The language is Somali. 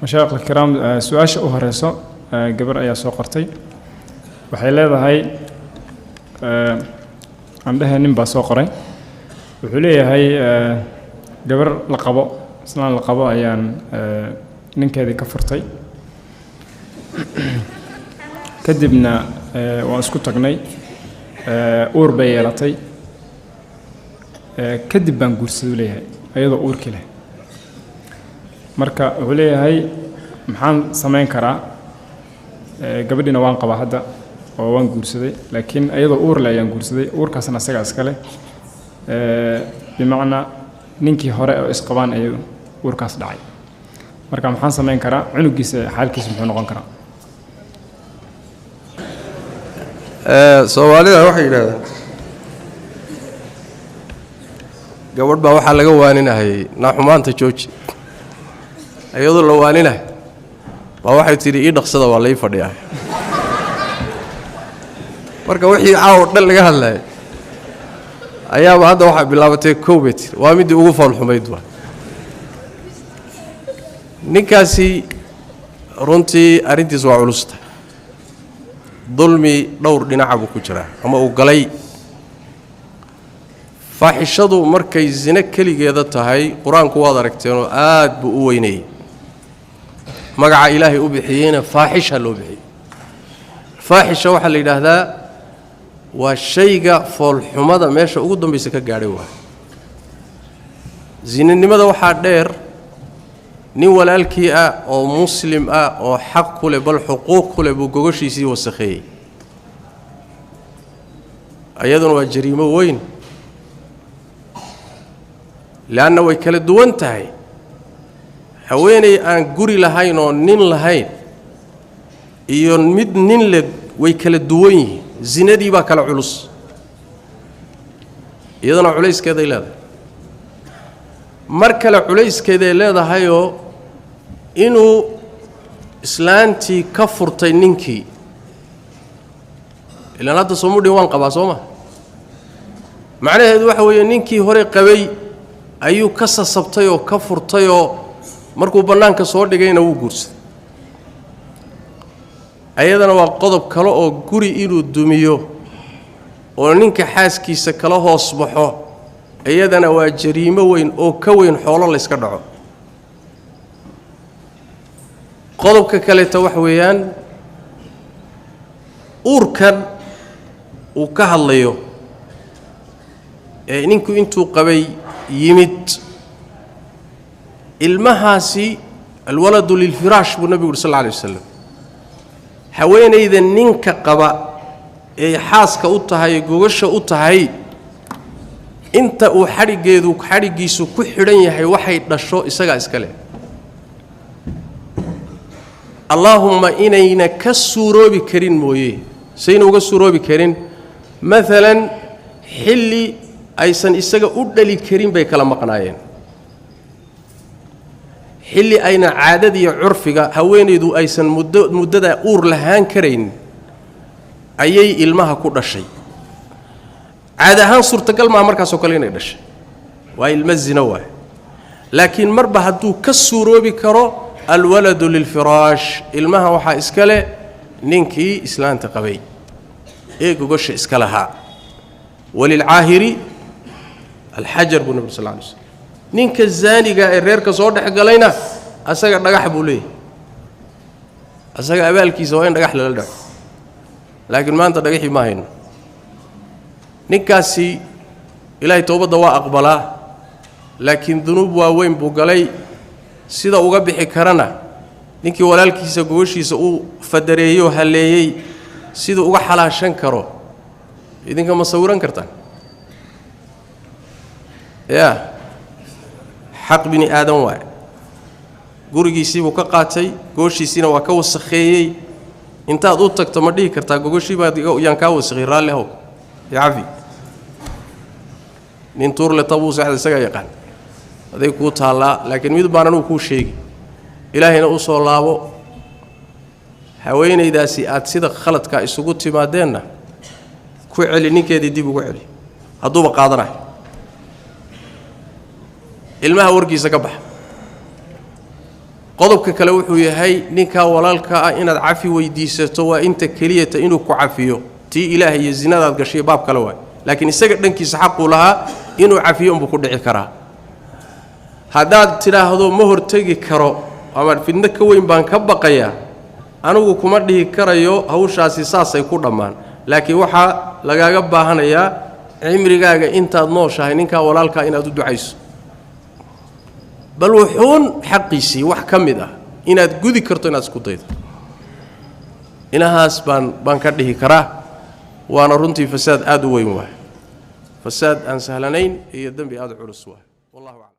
Mashaayikh alkiraam, su-aasha u horeyso gabar ayaa soo qortay. Waxay leedahay, aan dhehe, nin baa soo qoray. Wuxuu leeyahay, gabar la qabo, islaan la qabo ayaan ninkeedii ka furtay, kadibna waan isku tagnay, uur bay yeelatay, kadib baan guursaday, uu leeyahay, ayadoo uurkii leh. Marka wuxuu leeyahay, maxaan samayn karaa? Gabadhiina waan qabaa hadda oo waan guursaday, laakiin ayadoo uur leh ayaan guursaday, uurkaasna asagaa iska leh. Bimacnaa ninkii hore oo isqabaan ayuu uurkaas dhacay. Marka maxaan samayn karaa? Cunugiisa xaalkiisa muxuu noqon karaa? Soomaalida waxay yidhahdaan, gabadh baa waxaa laga waaninahayay, naaxumaanta jooji. Iyadoo la waaninahay baa waxay tidhi, ii dhaqsada, waa lai fadhiyaa. Marka wixii caawo dhan laga hadlayay ayaaba hadda waxaa bilaabatay. Kow bay tiri, waa middii ugu foolxumayd. Waa ninkaasi runtii arrintiis waa culusta. Dulmi dhowr dhinaca buu ku jiraa ama uu galay. Faaxishadu markay sino keligeeda tahay, qur-aanku waad aragteenoo aad buu u weynayey. Magaca Ilaahay u bixiyeyna faaxisha loo bixiyey. Faaxisha waxaa la yidhaahdaa waa shayga foolxumada meesha ugu dambaysa ka gaadhay. Waay sinanimada waxaa dheer nin walaalkii ah oo muslim ah oo xaq ku leh, bal xuquuq ku leh, buu gogoshiisii wasakheeyey. Iyaduna waa jariimo weyn, leanna way kala duwan tahay. Haweeney aan guri lahayn oo nin lahayn iyo mid nin leh way kala duwan yihiin. Sinadii baa kala culus, iyaduna culayskeeday leedahay. Mar kale culayskeeday leedahayoo inuu islaantii ka furtay ninkii, ilaan hadda soomudhin waan qabaa, soo ma? Macnaheedu waxa weeye ninkii hore qabay ayuu ka sasabtay oo ka furtayoo markuu bannaanka soo dhigayna wuu guursaday. Ayadana waa qodob kale oo guri inuu dumiyo oo ninka xaaskiisa kala hoos baxo, iyadana waa jariimo weyn oo ka weyn xoolo layska dhaco. Qodobka kaleeta waxa weeyaan uurkan uu ka hadlayo ee ninku intuu qabay yimid ilmahaasi, alwaladu lilfiraash buu nebigu uri sal alla alay wasalam. Haweenayda ninka qaba ee xaaska u tahay, gogasha u tahay, inta uu xadhiggeedu xadhiggiisu ku xidhan yahay, waxay dhasho isagaa iska leh. Allaahumma inayna ka suuroobi karin mooye. Sayna uga suuroobi karin, maalan xilli aysan isaga u dhali karin bay kala maqnaayeen, xilli ayna caadadiiyo curfiga haweenaydu aysan muddo muddadaa uur lahaan karayn ayay ilmaha ku dhashay. Caadi ahaan suurtagal maaha markaasoo kale inay dhashay, waa ilmo zino waay. Laakiin marba hadduu ka suuroobi karo, alwaladu lilfiraash, ilmaha waxaa iska leh ninkii islaanta qabay ee gogosha iska lahaa. Walilcaahiri alxajar buu nabig sal lla alay slam. Ninka zaaniga ee reerka soo dhex galayna asaga dhagax buu leeyahay, asaga abaalkiisa waa in dhagax lala dhaco. Laakiin maanta dhagaxii ma hayno. Ninkaasi Ilaahay towbadda waa aqbalaa, laakiin dunuub waaweyn buu galay. Sida uga bixi karana, ninkii walaalkiisa gogoshiisa uu fadareeyey oo halleeyey, siduu uga xalaashan karo idinka ma sawiran kartaan? Yaa xaq bini aadan waaye. Gurigiisiibuu ka qaatay, gogoshiisiina waa ka wasakheeyey. Intaad u tagto ma dhihi kartaa, gogoshii baad yaan kaa wasakhay, raalli how, yacafi? Nin tuurle tabuu seexda isagaa yaqaan, aday kuu taallaa. Laakiin mid baan anugu kuu sheegi: Ilaahayna u soo laabo. Haweenaydaasi aad sida khaladka isugu timaadeenna ku celi ninkeedii, dib ugu celi hadduuba qaadanayo. Ilmaha warkiisa ka baxa. Qodobka kale wuxuu yahay ninkaa walaalka ah inaad cafi weydiisato, waa inta keliyata inuu ku cafiyo. Tii ilaahay iyo zinadaad gashay baab kale waay, laakiin isaga dhankiisa xaquu lahaa inuu cafiyo unbuu ku dhici karaa. Haddaad tidhaahdo ma hortegi karo ama fidno ka weyn baan ka baqayaa, anigu kuma dhihi karayo hawshaasi saasay ku dhammaan, laakiin waxaa lagaaga baahanayaa cimrigaaga intaad nooshahay ninkaa walaalkaa inaad u ducayso, bal wuxuun xaqiisii wax ka mid ah inaad gudi karto, inaad isku daydo. Inahaas baan ka dhihi karaa, waana runtii fasaad aad u weyn waay, fasaad aan sahlanayn iyo dembi aad u culus waay. Wallahu aclam.